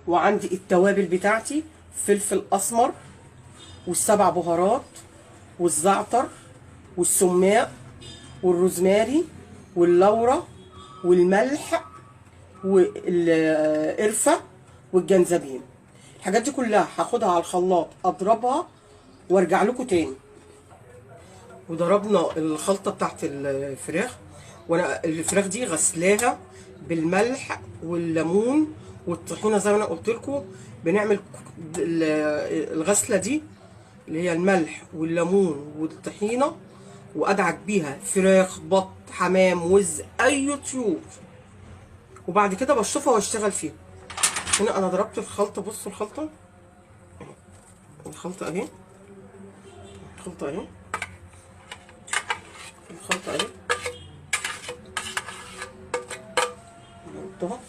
وعندي التوابل بتاعتي، فلفل اسمر والسبع بهارات والزعتر والسماق والروزماري واللورة والملح والقرفة والجنزبيل. الحاجات دي كلها هاخدها على الخلاط اضربها وارجع لكم تاني. وضربنا الخلطة بتاعت الفراخ، وانا الفراخ دي غسلاها بالملح والليمون والطحينه زي ما انا قلت لكم. بنعمل الغسله دي اللي هي الملح والليمون والطحينه، وادعك بيها فراخ، بط، حمام، وز، اي طيور، وبعد كده بشطفها واشتغل فيها. هنا انا ضربت الخلطة، بصوا الخلطة، الخلطة اهي، الخلطة اهي، الخلطة اهي، ضربتها.